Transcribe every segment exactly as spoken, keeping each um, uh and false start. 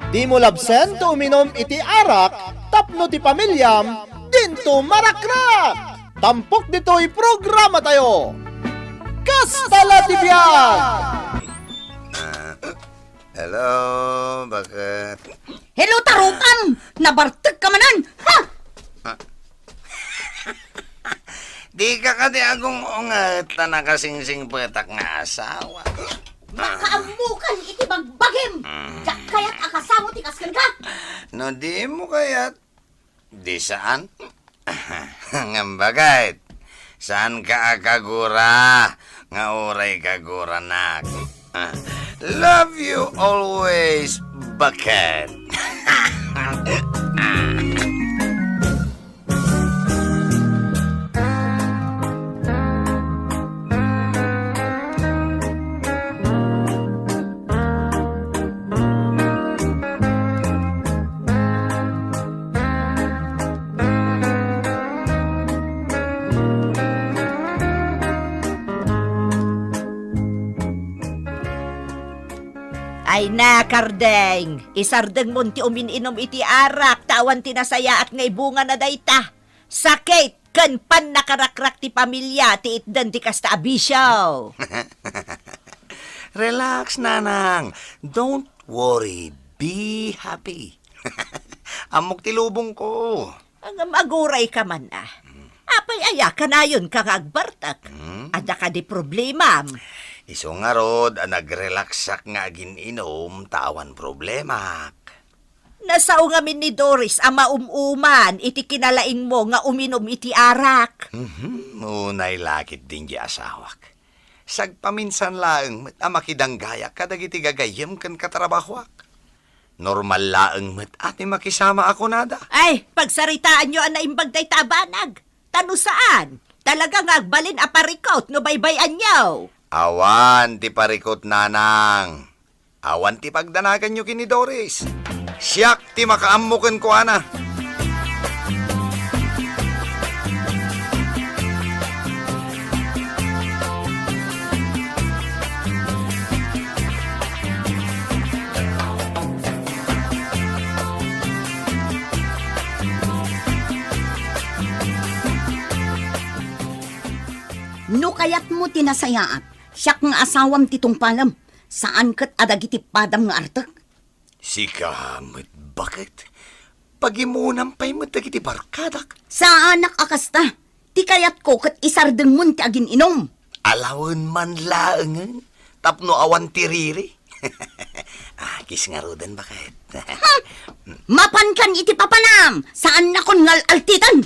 Dimo labsen ti uminum iti arak tapno ti pamiliam dinto marakrak. Tampok ditoy programatayo. Kasta la ti biag! Hello, bakit? Hello, tarupam! Nabartek ka manen! Ha? Ah. Di ka kadi agung-unget ta nakasingsingpetak nga asawa. Makaammokan iti bagbagim! Mm. Diak kayat a kasano ti kas kenka! No di mo kayat, di saan? Ngem bakit? Saanka a kagura nga uray kaguranak? Love you always, bakit? Ay na, Kardeng, isardengmon ti umin-inum iti arak ta awan ti nasayaat nga ibungana dayta. Sakit ken pannakarakrak ti pamilya ti itdan ti kasta a bisio. Relax, Nanang. Don't worry. Be happy. Ammok ti lubongko. Ngem aguray ka man a. Apay aya kanayon ka nga agbartek? Hmm? Adda kadi problemam? Isu ngarud a nagrelaxak nga agin-inum ta awan problemak. Nasao ngamin ni Doris a maum-uman iti kinalaingmo nga uminum iti arak. Mhm, unay la ketdin ti asawak. Sagpaminsan laeng met a makidanggayak kadagiti gagayyem ken katrabahoak. Normal laeng met a ti makisama a kunada. Ay, pagsaritaanyo a naimbag dayta a banag. Ta no saan, talaga nga agbalin a parikut no baybay-anyo. Awan ti parikut, Nanang. Awan ti pagdanaganyo ken ni Doris. Siak ti makaammo kenkuana. No kayatmo ti nasayaat, siak nga asawam ti tungpalem. Saan ket a dagiti padam nga artek. Sika met, baket? Pagimonam pay met dagiti barkadak. Saanak a kasta. Ti kayatko ket isardengmon ti agin-inum. Alawen man laengen tapno awan ti riri. Ah, kiss ngaruden, baket. Hmm. Mapankan iti papanam. Saannakon nga al-altiten.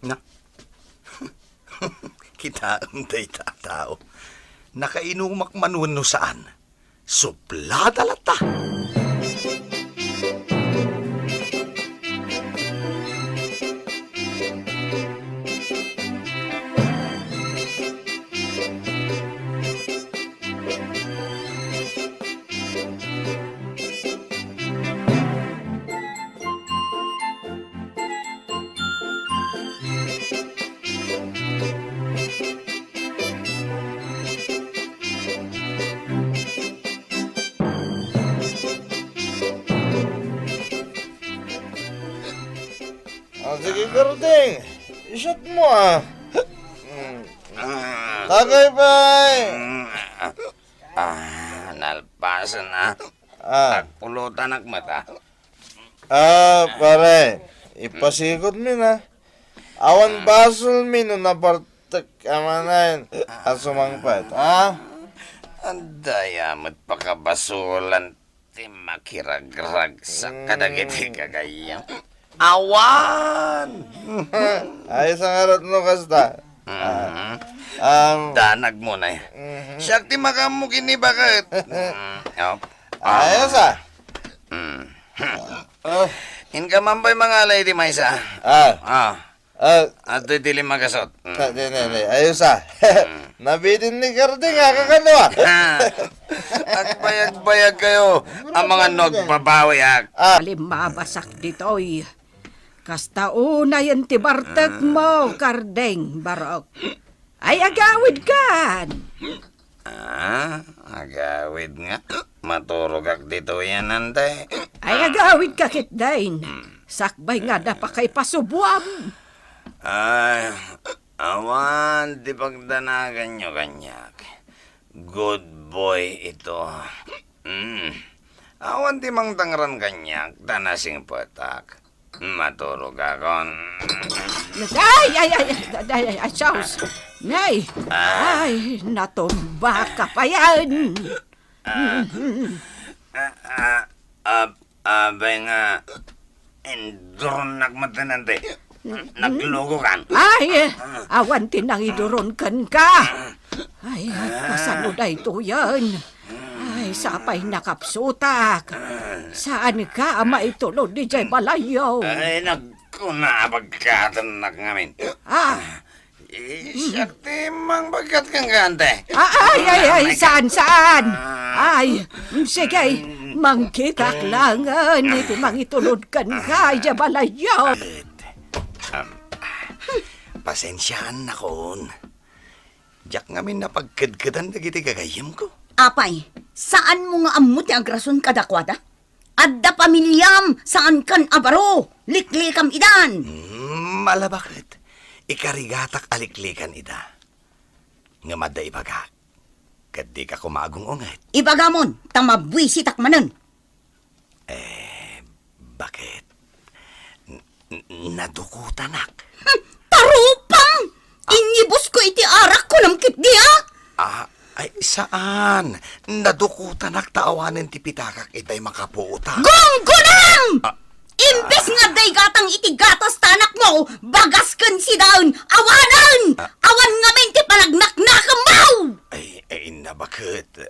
Na. Kitaem dayta a tao. Nakainumak man wenno saan. Sublada latta. Ah, sige, Karding. I-shot mo, ah. Mm. Ah. Tagay, bay. Mm. Ah, nalpasen, ah. Ah. Agpulutan ak met, ah. Ah, pare, ipasikut mi na. Awan basol mi no nabartek a manen a sumangpet, ha? Adda ya met pakabasolan ti makiragragsak kadagiti gagayyem. Awan! Ay, sangarot no kasta. Mhm. Ah, um, danag mo na eh. Mhm. Siak ti makaammo ken ni baket. Mm, oh. Ayos, ah. Mm. Ah. Inka man pay mangalay iti maysa. Ah. Ah. Ah. Adtoy ti lima gasot. Mm. Sa, di, di, di. Ayos, ah. Mm. Nabitin ni Karding, ah, kakano, ah? Ah. Agbayag-bayag kayo. Amangan no agbabawi, ah. Ah. Alimmabasak ditoy. Kasta unayen ti bartekmo, Karding, barok. Ay, agawidkan! Ah, agawid nga. Maturogak ditoy a nante. Ay, agawidka ketdin. Sakbay nga adda pakaipasuboam. Ay, awan ti pagdanaganyo kaniak. Good boy ito. Mm. Awan ti mangtangran kaniak, ta nasingpetak. Maturogakon. Ay, ay, ay, ay, ay, ay, ay, sus. Nay. Ah. Ay, natumbaka payen. Ah, ah, ah, abay nga, induronnak met ti naglugokan. Ay, awan ti nangiduron kenka. Ay, kasano daytoyen? Ay, sapay nakapsutak. Saanka a maitulod idiay balayyo? Ay, nagkuna a pagkatennak ngamin. Ah. Siak ti mangbagkat kenka, ante. Ah, ay, ay, ay, saan, saan? Ah. Ay, sige, mangkitak laengen iti mangitulod kenka idiay balayyo. Um, pasensiaannakon. Diak ngamin napagkedkedan dagiti gagayyemko. Apay, saanmo nga ammo ti agrason kadakuada? Adda pamiliam, saankan a baro, liklikam idan. Mm, ala baket, ikarigatak a liklikan ida. Ngem adda ibagak, ket dika koma agung-unget. Ibagamon, ta mabuisitak manen. Eh, baket? N-, n-, nadukutanak. Hmm, tarupam! Inyibusko iti arak, kunam ketdi, a? Ah, ay, saan. Nadukutanak ta awanen ti pitakak itay makapuotak. Gunggunam! Ah. Imbes nga adda igatang iti gatas ta anakmo, bagas ken sidaen, awanen! Ah. Awan ngamin ti panagnaknakemmo! Ay, ay, inna, baket.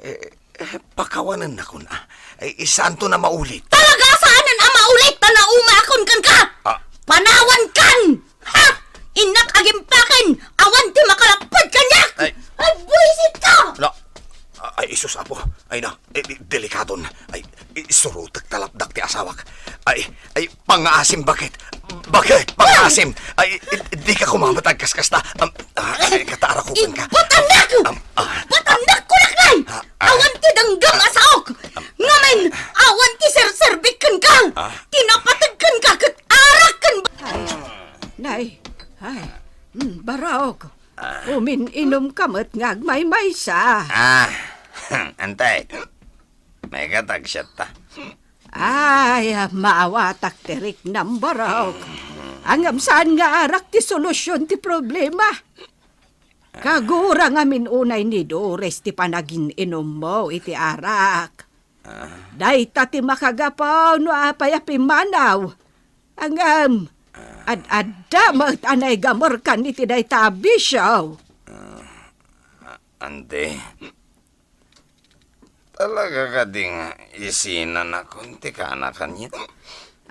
Eh, eh, pakawanennakon, a. Eh, saanto a maulit. Talaga saanen a maulit ta naumaakon kenka! Ah. Panawankan! Ha? Innak agimpaken, awan ti makalapped kaniak! Ay. Ay, buisitka! Na, ay, sus, Apo. Ay, na, eh, di-, delikadon. Ay, isurotek ta lapdak ti asawak. Ay, ay, pangaasim, baket. Baket, pangaasim. Ay, i-, dika koma met agkaskasta. Am, ah, ay, kataarakupenka. Ibutannak! Am, ah. Ibutannak, kunak, nay! Ah, ah. Awan ti denggem a saok. Am. Ngamin, awan ti serserbik kenka. Ah. Ti napateg kenka ket arak ken ba- Ay, nay, ay, mm, barok. Ah. Umin-inumka met nga agmaymaysa. Ah, antay. Maikataksiatta. Ay, maawatak ti riknam, barok. Ngem saan nga arak ti solusion ti problema. Kagura ngamin unay ni Doris ti panagin-inummo iti arak. Ah. Dayta ti makagapu no apay a pimmanaw. Ngem, ah, ad-adda met a naigamerkan iti dayta a bisio. Ah, ante, talaga kadi nga isinanakon ti kanakanyo?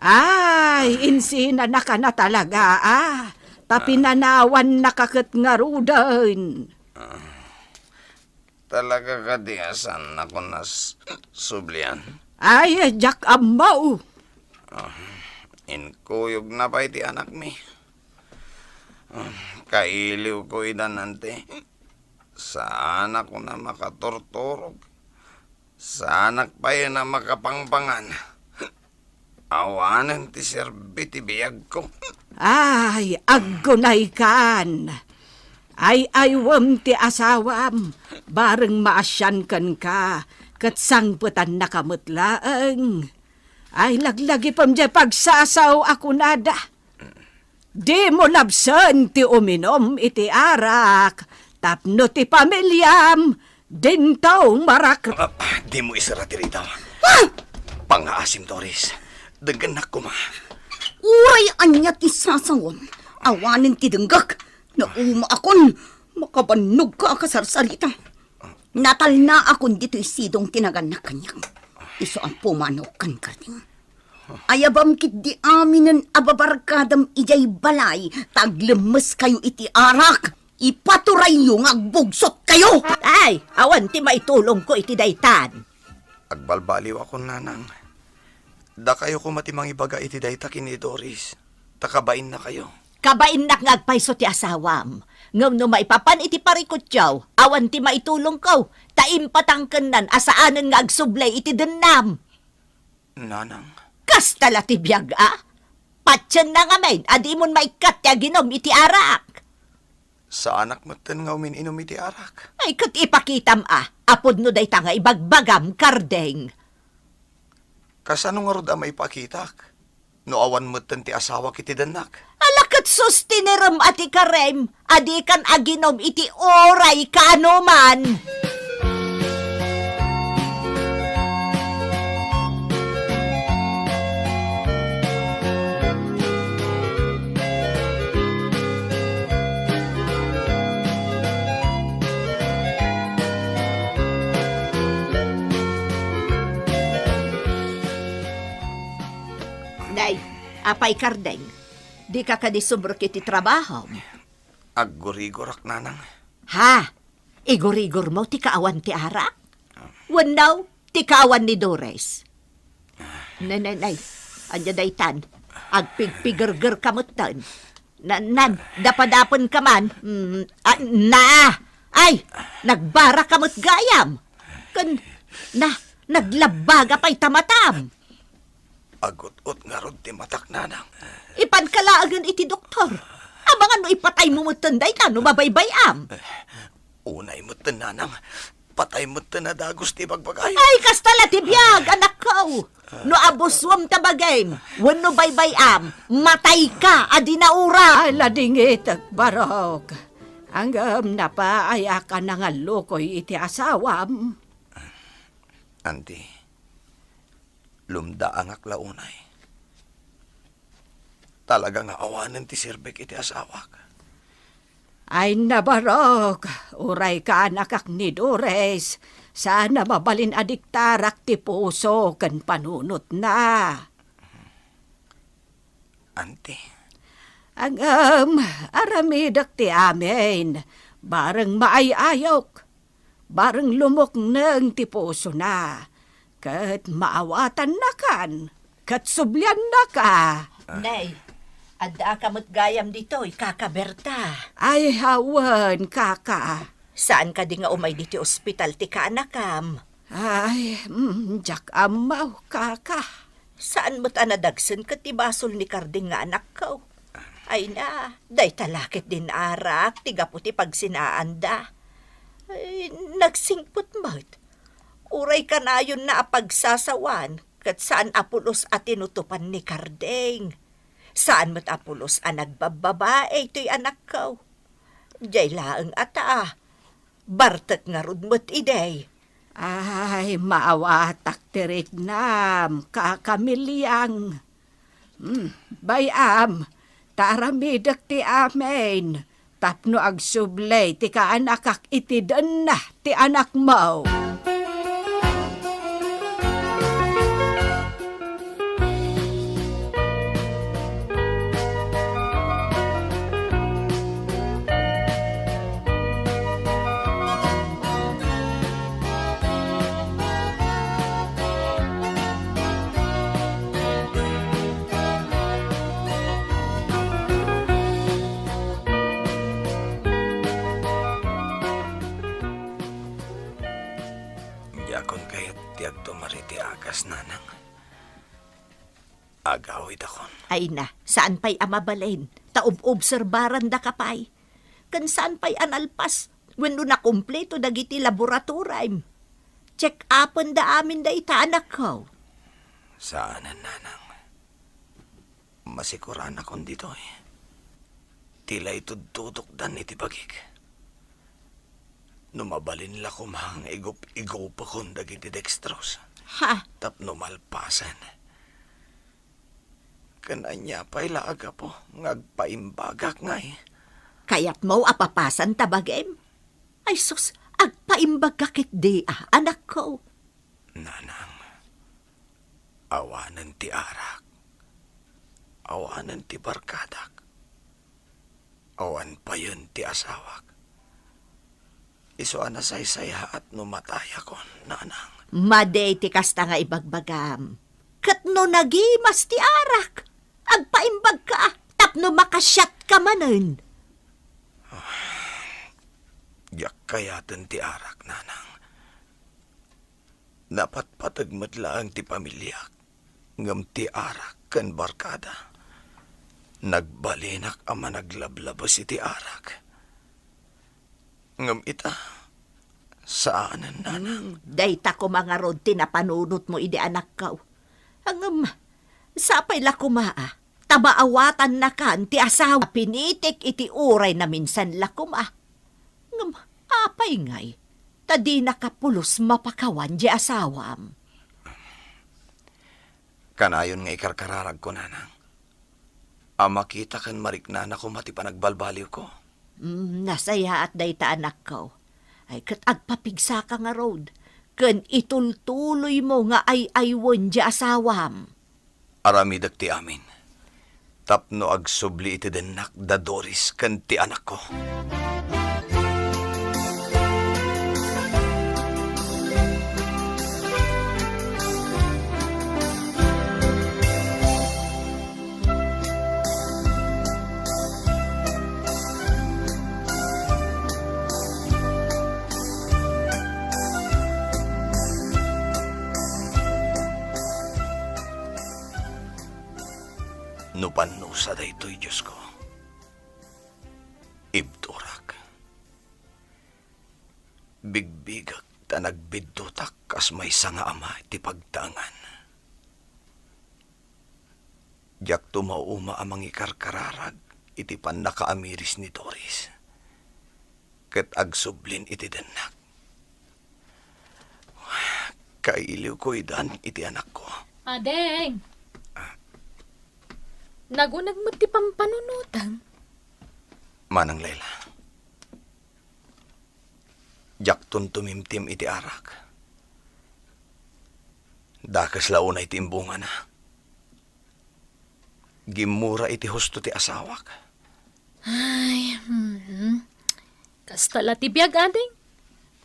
Ay, insinanakana talaga, a. Ta, ah, pinanawannaka ket ngaruden. Ah. Talaga kadi a saannakon a s-, sublian? Ay, diak ammo. Ah, inkuyogna pay ti anakmi. Ah, kailiwko idan, ante. Saanakon a makaturturog. Saanak pay a makapangpangan. Awanen ti serbi ti biagko. Ay, aggunaykan. Ay-aywem ti asawam, bareng maasian kenka, ket sangpetannaka met laeng. Ay, laglagipem diay pagsasao a kunada. Dimo labsen ti uminum iti arak tapno ti pamiliam dinto marak- Ah, dimo isara ti rida. Ah! Pangaasim, Doris. Denggennak koma. Uray ania ti sasawem, awanen ti denggek. Naumaakon, makabannogka a kasarsarita. Natalnaakon ditoy sidong ti nagannak kaniak. Isu a pumanawkan, Karding. Ayabam ketdi aminen a babarkadam idiay balay, ta aglemmeskayo iti arak. Ipaturayyo nga agbugsotkayo! Ay, awan ti maitulongko iti daytan. Agbalbaliwakon, nanang. Dakayo koma ti mangibaga iti dayta ken ni Doris, ta kabainnakayo. Kabainnak nga agpayso ti asawam. Ngem no maipapan iti parikutyo, awan ti maitulongko, ta impatangkennan a saanen nga agsublay iti dennam. Nanang. Kasta la ti biag, a? Patienna ngamin a dimon maikkat ti aginom iti arak. Saanak metten nga umin-inum iti arak. Ay, ket ipakitam, a, a pudno dayta nga ibagbagam, Kardeng. Kasano ngarud a maipakitak no awan metten ti asawak iti dennak? Ala, ket sustinerem a ti karem a dikan aginom iti uray kaanoman. Nay, apay, Kardeng? Dika kadi sumrek iti trabahom? Aggurigorak, Nanang. Ha? Igurigormo ti kaawan ti arak? Wenno ti kaawan ni Dores? Nay, nay, nay. Ania daytan? Agpigpigergerka metten. Na, nan, dapadapenka man. Mm, a, na! Ay, nagbaraka met gayam. Ken, na, naglabbaga pay ta matam. Agut-ot ngarud ti matak, Nanang. Ipanka laengen iti doktor. Amangan no ipataymo metten dayta no mabaybay-am. Unay metten, Nanang. Patay metten a dagus ti bagbagayo. Ay, kasta la ti biag, anakko. No abusuem ta bagim, wenno baybay-am, matayka a di nauray. Ala, dingitek, barok. Ngem napaay a ka nangallukoy iti asawam. Anti, lumdaangak la unay. Talaga nga awanen ti serbik iti asawak. Ay, nabarok, uray kaanakak ni Dores, saan a mabalin a diktarak ti puso ken panunotna. Anti. Ngem, aramidek ti amin, bareng maay-ayok. Bareng lumukneng ti pusona, ket maawatannakan, ket subliannaka. Nay, addaaka met gayam ditoy, Kaka Berta. Ay, awan, Kaka. Saan kadi nga umay ditoy ospital ti kaanakam? Ay, mm, diak ammo, Kaka. Saan met a nadagsen ket ti basol ni Karding nga anakko? Ay na, dayta la ket din arak ti gapu ti pagsinaanda. Ay, nagsingpet met. Uray kanayonna a pagsasawan, ket saan a pulos a tinutupan ni Karding. Saan met a pulos a nagbabbabae toy anakko. Diay laeng a ta, bartek ngarud met idi. Ay, maawatak ti riknam, Kaka Miliang. Hmm, bay-am, ta aramidek ti amin, tapno agsubli ti kaanakak iti denna ti anakmo. Diakon kayat ti agtumar iti agas, Nanang. Agawidakon. Ay na, saan pay a mabalin, ta ob-obserbarandaka pay. Ken saan pay a nalpas wenno nakumpleto dagiti laboratorim. Check-upenda amin dayta, anakko. Saanen, Nanang. Masikuranakon ditoy. Ti la itudtudokdan iti bagik. No mabalin la koma nga igup-igupakon dagiti dextrose. Ha? Tapno malpasen. Ken ania pay la a gapu nga agpaimbagak ngay? Kayatmo a papasan ta bagim? Ay sus, agpaimbagka ketdi a, anakko. Nanang, awanen ti arak, awanen ti barkadak, awan payen ti asawak. Isu a nasaysayaat no matayakon, Nanang. Madi ti kasta nga ibagbagam. Ket no nagimas ti arak, agpaimbagka tapno makasiatka manen. Diak kayaten ti arak, Nanang. Napatpateg met laeng ti pamiliak. Ngem ti arak ken barkada, nagbalinak a managlablabes iti arak. Ngem ita, saanen, nanang. Hmm, dayta koma ngarud ti napanunotmo idi anakko. Ngem, sapay la koma a, ta maawatannakan ti asawa, pinitik iti uray naminsan la koma. Ngem, apay ngay, ta dinaka pulos mapakawan di asawam? Kanayon nga ikarkararagko, nanang, a makita ken mariknana koma ti panagbalbaliwko. Mm, nasayaat dayta, anakko. Ay, ket agpapigsaka ngarud, ken itultuloymo nga ay-aywen di asawam. Aramidek ti amin, tapno agsubli iti dennak da Doris ken ti anakko. No pannusa daytoy, Diosko, ibturak. Bigbigek ta nagbiddutak kas maysa nga ama iti pagtaengan. Diak tumauma a mangikarkararag iti pannakaamiris ni Doris, ket agsublin iti dennak. Kailiwko idan iti anakko. Ading! Ah. Naguneg met ti pampanunotem. Manang Leila, diakton tumimtim iti arak. Dakes la unay ti imbungana. Gimmura iti husto ti asawak. Ay, mhm. Kasta la ti biag, ading.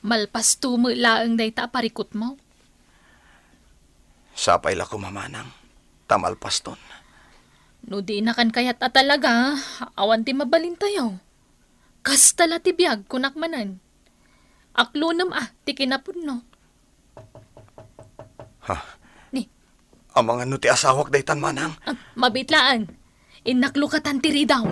Malpasto met laeng dayta a parikutmo. Sapay la koma, manang, ta malpaston. No dinakan kayat a talaga, awan ti mabalintayo. Kasta la ti biag, kunak manen. Aklonem a ti kinapudno. Ha? Ni? Amangan no ti asawak daytan, manang? Ah, mabiit laeng. Innaklokatan ti ridaw.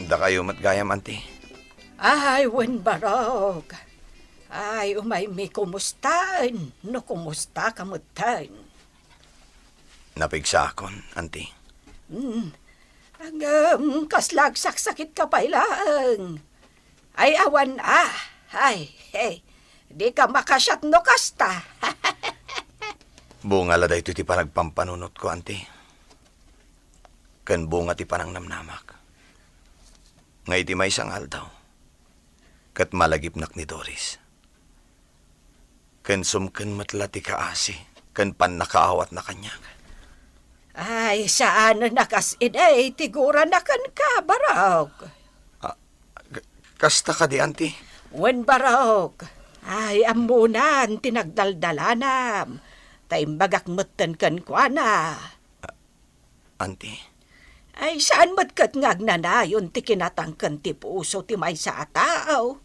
Dakayo met gayam, anti. Ay, wen barok. Ay, umaymi kumustaen, no kumustaka metten. Napigsaakon, anti. Hmm. Ngem, kasla agsaksakitka pay laeng. Ay, awan a. Ay, hey. Dika makasiat no kasta. Bunga la daytoy ti panagpampanunotko, anti. Ken bunga ti panangnamnamak nga iti maysa nga aldaw, ket malagipnak ni Doris. Ken sumken met la ti kaasi ken pannakaawatna kaniak. Ay, saan a kas idi ti gurana kenka, barok. Ah, k-, kasta kadi, anti? Wen, barok. Ay, ammonan ti nagdaldalanam. Ta imbagak metten kenkuana. Anti? Ay, saan met ket nga agnanayon ti kinatang ken ti puso ti maysa a tao.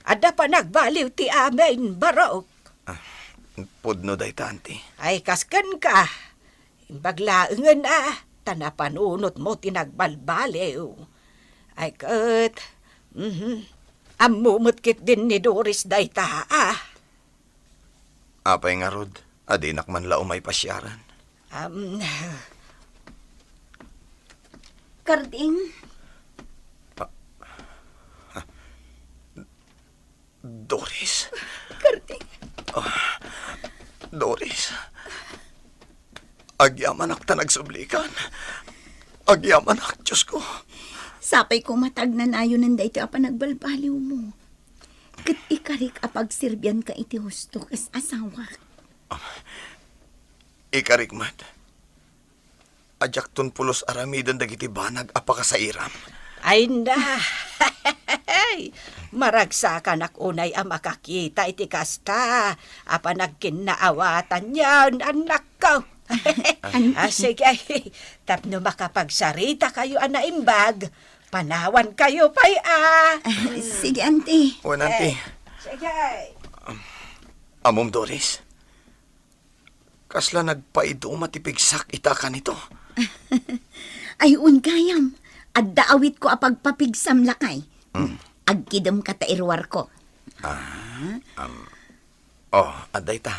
Adda panagbaliw ti amin, barok. Ah, pudno dayta, anti. Ay, kas kenka, imbag laengen a, ta napanunotmo ti nagbalbaliw. Ay ket, mhm, ammo met ketdin ni Doris dayta a. Apay ngarud, a dinak man la umay pasiaran? Am, Karding. Ah. Doris? Karding. Ah, Doris. Agyamanak ta nagsublikan. Agyamanak, Diosko. Sapay koma ta agnanayonen daytoy a panagbalbaliwmo. ket ikarik a pagserbianka iti husto kas asawak. Ikarik met. Diakton pulos aramiden dagiti banag a pakasairam. Ay na! Maragsakanak unay a makakita iti kasta a panagkinnaawatanyo, annakko. Auntie. Ah, sige, tapno makapagsarita kayo a naimbag, panawan kayo pay a. Ah, sige, auntie. Wen, auntie. Eh, sige. Amom, Doris, kasla nagpaiduma ti pigsak ita kanito. Ay, wen gayam. Adda awitko a pagpapigsam, lakay. Mm. Agkidemka ta iruarko. Ah, um, oh, adda ita.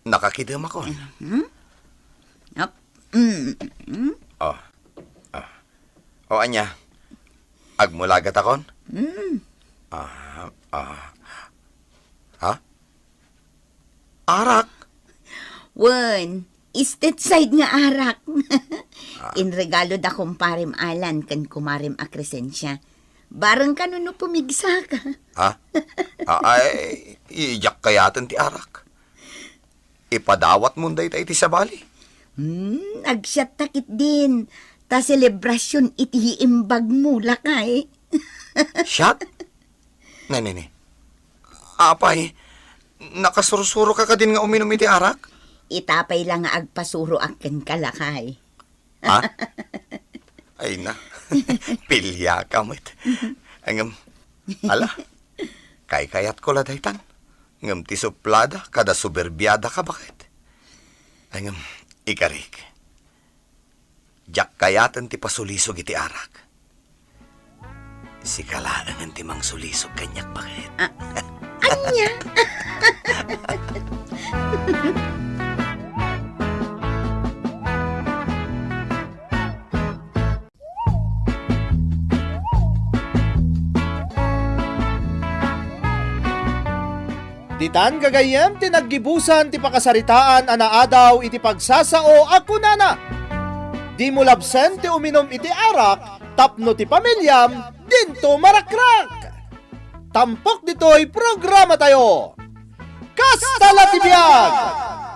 Nakakidemakon. Mhm. Ap-, mm, mm. Oh. Oh. Oh, ania? Agmulagatakon? Mm. Ah, ah. Ha? Arak? Wen, stateside nga arak. Ah. Inregalo da kumparem Alan ken kumarem a Crescencia. Bareng kano no pumigsaka. Ha? Ah, ay, idiak kayaten ti arak. Ipadawatmon dayta iti sabali. Hmm, agsiatta ketdin. Ta selebrasion iti imbagmo, lakay. Siak? Ne, ne, ne. Apay, nakasursuroka kadin nga uminum iti arak? Ita pay la nga agpasuroak kenka, lakay. Ha? Ay na. Piliaka met. Ngem, ala, kaykayatko la daytan. Ngem ti suplada, kada soberbiadaka, baket. Ay, ngem, ikarik. Diak kayaten ti pasulisog iti arak. Sika laengen ti mangsulisog kaniak, baket. Ah, ania? Ditan gagayyem ti naggibusan ti pakasaritaan a naadaw iti pagsasao a kunana, "Dimo labsen ti uminum iti arak tapno ti pamiliam dinto marakrak." Tampok ditoy programatayo. Kasta la ti biag!